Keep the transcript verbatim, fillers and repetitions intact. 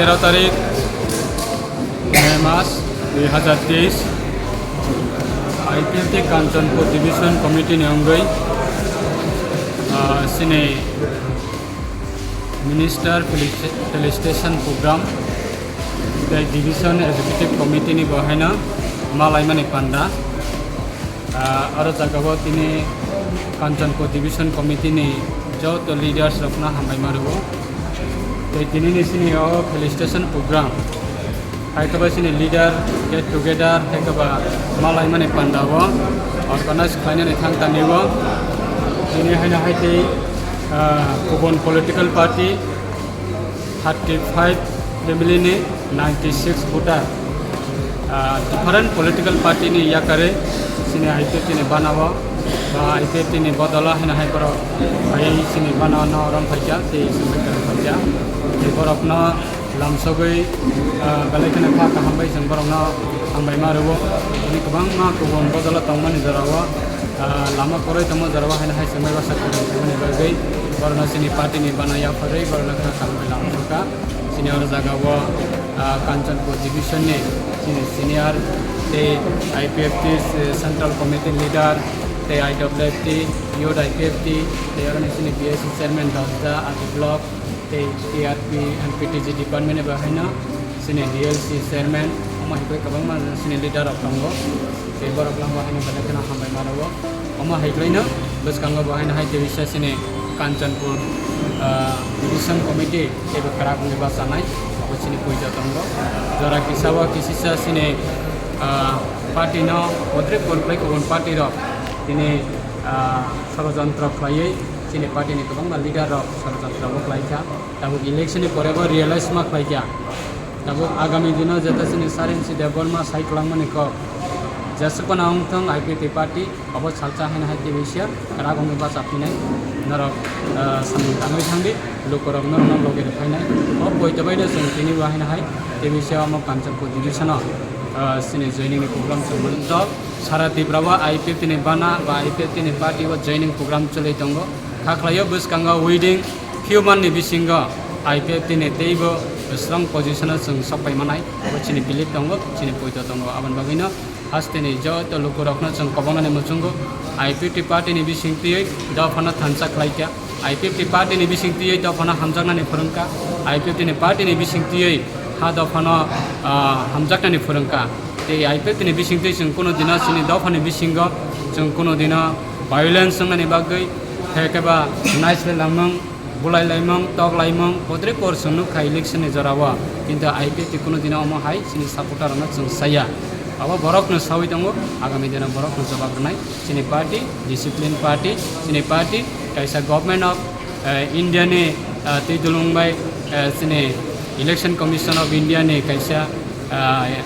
Tero tarik May mas dui hazar teis, I P F T Kanchanpur Division Committee ni wngwi, ah, chini Minister Felicita-, Felicitation Program tei Division Executive Committee ni bo haino malaimani panda. Ah, aro jagao tini Kanchanpur Division Committee ni joto leaders rokno hambai ma rwo. Tei tini ni sini o felicitation program hai khe ba sini leader get together hai khe ba malaimani panda o organize khlainani thang tani o. Tini haino hai tei, ah, kubun political party thirty five family ni ninety six voter, ah, different political party ni yakarwi chini I P F T ni bana o, ba I P F T ni bodola hino hai borok hai chini bana o no rom phaikha tei sumai kwrwng phaikha. Tei borokno lamsogwi, ah, belai kheno kha kaham bai chwng borokno hambai ma rwo. Tini kwbangma kubun bodola tongmani jora o, ah, lama kwrwi tongma jora o haino hai chwng bai basa kwrwng tongmani bagwi borokno chini party ni bana yapharwi borokno kha kaham bai lamsokha. Chini oro jaga o, ah, Kanchanpur Division ni chini senior tei I P F T Central Committee leader tei I W F T, Youth I P F T tei oro ni chini B S C chairman Dosda R D block tei T R P and P T G department ni bo haino chini D L C chairman omo hai khe kwbangma chini leader rok tongo. Tei borok lama haino belai kheno hambai ma rwo. Omo hai khlaino bwskango bo haino hai tei bisa chini Kanchanpur, ah, Division Committee teibo kwrak wngwi bachanai abo chini puijo tongo. Jora kisa o kisisa chini, ah, party no bodre por khlai kubun party rok tini, ah, sorojontro khlaiwi chini party ni kwbangma leader rok sorojontro bo khlaikha. Tabuk election ni pore bo realize ma khlaikha. Tabuk agami dino jeta chini Sarensi Debbarma sai kwlangmani kok. Jesukona wngthong I P F T party, obo salsa haino hai tei bisi rago wngwi bacha phinai. Norok, ah, samung tangwi thangdi, lukurok norokno logi rw phainai. O poito baino chwng tini bo haino hai tei bisi omo Kanchanpur division o, ah, chini joining ni program chwng mano. Sara Tripura o I P F T ni bana ba I P F T ni party o joining program chwlwi tongo. Kha khlaio bwskango within few month ni bisingo I P F T ni teibo strong position o chwng sok pai manai, abo chini belief tongo, chini poito tongo. Aboni bagwino haste ni joto lukurokno chwng kobongnani muchungo I P F T party ni bising twiwi dophano thansa khlaikha, I P F T party ni bising twiwi dophano hamjaknani phwrwngkha, I P F T ni party ni bising twiwi ha dophano, ah, hamjaknani phwrwngkha. Tei I P F T ni bising twi chwng kuno dino chini dophani bisingo chwng kuno dino violence wngnani bagwi, khe khe ba naislai langmung, bulai laimung, tok laimung, podre por chwng nukha election ni jorao. Kintu I P F T kuno dino omo hai chini supporter rokno chwng saya. Abo borokno sawi tongo, agami dino borokno jawab rwnai. Chini party, discipline party, chini party, kaisa government of, eh, India ni, eh, twi dulung bai, eh, chini Election Commission of India ni kaisa, eh,